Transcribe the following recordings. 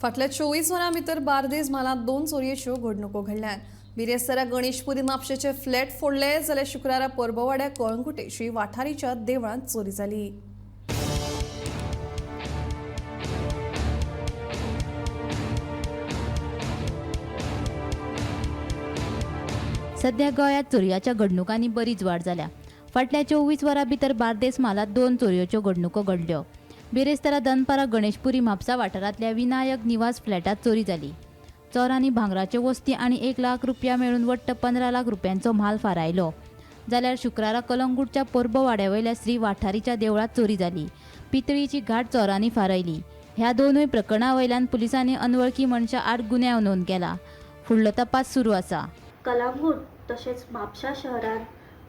फाटल्या 24 वरां भितर बार्देज म्हालांत 2 चोरयेच्यो घडणुको घडल्यात. बिरेस्तारा गणेशपुरी म्हापशेचे फ्लॅट फोडले जाल्यार शुक्रारा परबवाड्या कळंगुटे श्री वाठारीच्या देवळांत चोरी जाली. सध्या गोंयांत चोरयाच्या घडणुकांनी बरीच वाड जाल्या. फाटल्या 24 वरां भितर बार्देस म्हालांत 2 चोरयेच्यो घडणुको घडल्यो. बिरेस्तारा दनपारां गणेशपुरी म्हापसा वाठारांतल्या विनायक निवास फ्लॅटांत चोरी जाली. चोरांनी भांगराच्यो वस्ती आनी 1 लाख रुपया मेळून वट्ट 15 लाख रुपयांचो म्हाल फारायलो. जाल्यार शुक्रारा कलंगूटच्या पोरबोवाड्या वयल्या श्री वाठारीच्या देवळांत चोरी जाली. पितळीची घाट चोरांनी फारायली. ह्या दोनूय प्रकरणां वयल्यान पुलिसांनी अनवळखी मनशा आड गुन्यांव नोंद केला. फुडलो तपास सुरू आसा. कलांगूट तशेंच म्हापशा शहरांत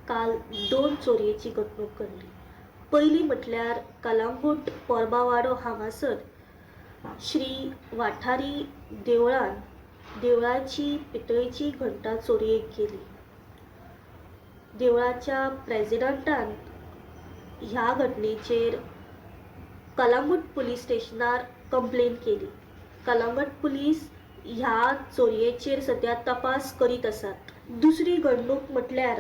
काल 2 चोरयेची घडणूक घडली. पयली म्हटल्यार कलांगूट पोरबावाडो हांगासर श्री वाठारी देवळान देवळाची पितळेची घंटा चोरयेक गेली. देवळाच्या प्रेजिडंटान ह्या घटनेचेर कलांगूट पुलीस स्टेशनार कंप्लेन केली. कलांगूट पुलीस ह्या चोरयेचेर सद्या तपास करीत आसात. दुसरी घडणूक म्हटल्यार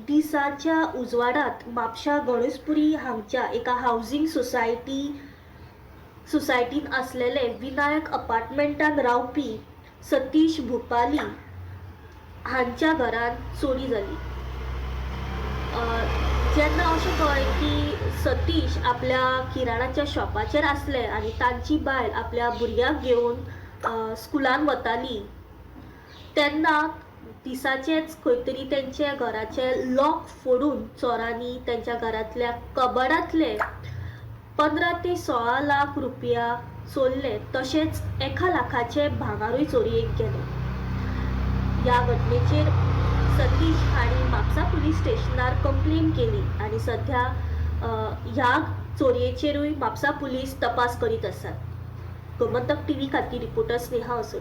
दिसाच्या उजवाडांत म्हापशा गणेशपुरी हांगच्या एका हावजींग सोसायटीन आसलेले विनायक अपार्टमेंटान रावपी सतीश भुपाली हांच्या घरांत चोरी जाली. जेन्ना अशें कळ्ळें की सतीश आपल्या किराणाच्या शॉपाचेर आसले आनी तांची बायल आपल्या भुरग्याक घेवन स्कुलान वताली तेन्ना दिसाचेच खंय तरी तेंच्या घराचे लॉक फोडून चोरांनी तेंच्या घरांतल्या कबडांतले 15 ते 16 लाख रुपया चोरले. तशेंच 1 लाखाचे भांगारूय चोरयेक गेले. ह्या घटनेचेर सतीश हांणी म्हापसा पुलीस स्टेशनार कंप्लेन केली आनी सध्या ह्या चोरयेचेरूय म्हापसा पुलीस तपास करीत आसात. गोमंतक टीव्ही खातीर रिपोर्टर स्नेहा असोटी.